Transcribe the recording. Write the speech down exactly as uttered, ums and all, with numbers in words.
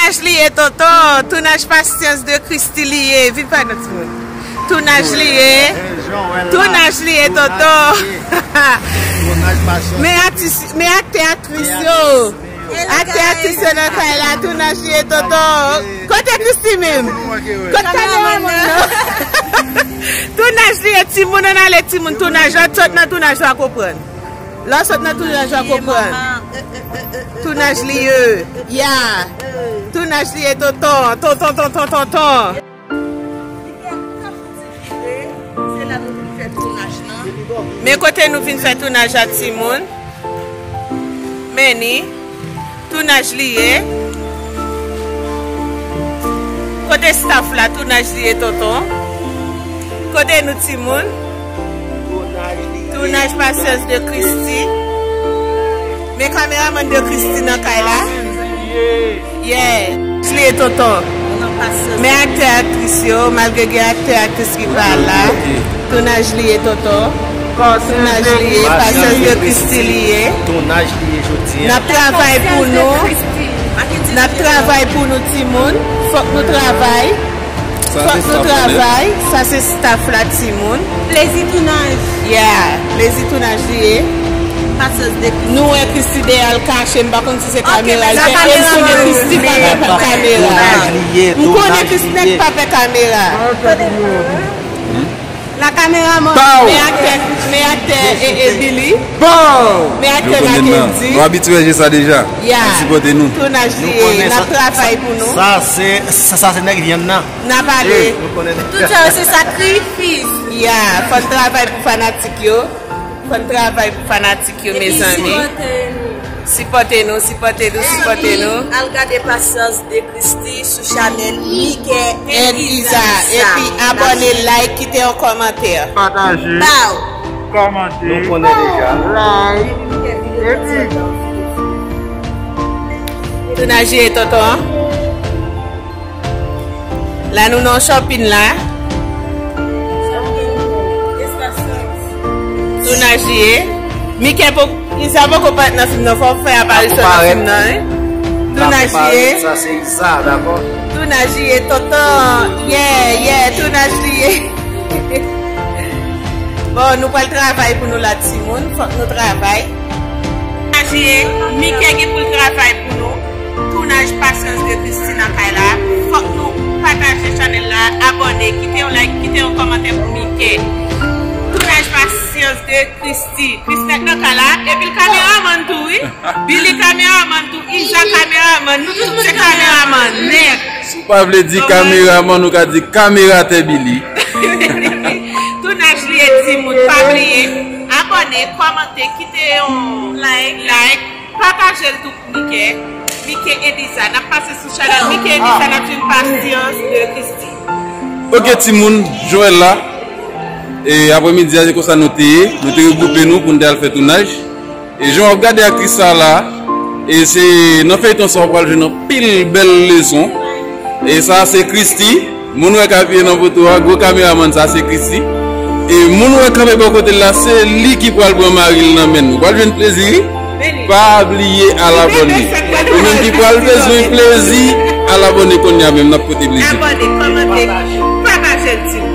Tounaj li ye, tonton. Tounaj Pasyans de Christie li ye. Vin pa nan timoun. Tounaj li ye. Tounaj li ye, tonton. Men atis, men aktè, aktris yo. Aktè, aktris yo nan kay la, tounaj li ye, tonton. Kote Christie menm? Kote kameramann nan? Tounaj li ye, timoun, ann ale, timoun, tounaj. Lè w sot nan tounaj, w a konprann. Lè w sot nan tounaj, w a konprann. Tounaj li ye. Ya. Tounaj li ye, tonton. Tonton, tonton, tonton. Men kote nou vin fè tounaj la, timoun. Men ni. Tounaj li ye. Kote staff la, tounaj li ye, tonton. Kote nou, timoun? Tounaj Pasyans de Christie. Men kameramann de Christie nan kay la. Yeah. Li ye, tonton. Men aktè, aktris yo, malgre gen aktè, aktris ki pa la. Tounaj li ye, tonton. Tounaj li ye, Pasyans de Christie li ye. Tounaj li ye jodi a. N ap travay pou nou. N ap travay pou nou, timoun. Fòk nou travay. Fòk nou travay. Sa se staff la, timoun. Plezi tounaj. Yeah, plezi tounaj li ye. Pasyans de Christie. Nou wè Christie dèyè l kache, m pa konn si se kamera l fè, e m konnen Christie pa fè kamera. M konnen Christie nèk pa fè kamera. La kameraman. Pow! Men aktè, men aktè e, e Billy. Pow! Men aktè Mackendy. Nou abitye wè je sa deja. Ya. Sipòte nou. Tounaj li ye, n ap travay pou nou. Sa se, sa, sa se nèg vyann nan. N a pale. Tout sa yo se sakrifis. Ya, fò n travay pou fanatik yo. Fò n travay pou fanatik yo, mezanmi. Sipòte nou, sipòte nou, sipòte nou. Al gade Pasyans de Christie sou chanèl Mike and Iza. Epi abòne, like, kite yon kòmantè. Pataje, kòmante, nou konnen deja, like, epi. Tounaj li ye, tonton. La nou nan shopping la. Tounaj li ye. Mike po, Iza poko parèt nan fim nan, fò w fè aparisyon nan fim nan, wi. Tounaj li ye. Sa se Iza, dakò? Tounaj li ye, tonton. Yeah, yeah, tounaj li ye. Bon, nou pral travay pou nou la, timoun. Fòk nou travay. Tounaj li ye, Mike gen pou l travay pou nou. Tounaj Pasyans de Christie nan kay la. Fòk nou pataje chanèl la, abòne, kite yon like, kite yon kòmantè pou Mike. Tounaj Pasyans de Christie. Christie nèk nan kay la, epi l kameramann tou, wi. Billy kameramann tou, Iza kameramann, nou tout se kameramann nèt. Si w pa vle di kameramann, ou ka di kameratè Billy. Tounaj li ye, timoun, pa bliye abòne, kòmante, kite yon like, like, pataje l tou pou Mike, Mike and Iza. N ap pase sou chanèl Mike and Iza, n ap jwenn Pasyans de Christie. Ok, timoun, Joël la. E aprèmidi a, se konsa nou te ye. Nou te regwoupe nou pou n te al fè tounaj. E jan w ap gade aktris sa la, e se nan feyton sa w pral jwenn anpil bèl leson. E sa se Christie, moun w wè k apiye nan poto a, gwo kameramann sa se Christie. E moun w wè kanpe bò kote l la, se li ki pral pran mari l nan men n. Ou pral jwenn plezi, wi. Pa bliye al abòne. Ou menm ki pral bezwen plezi, al abòne kounye a menm, n ap pote plezi. Abòne, kòmante, pataje l, timoun.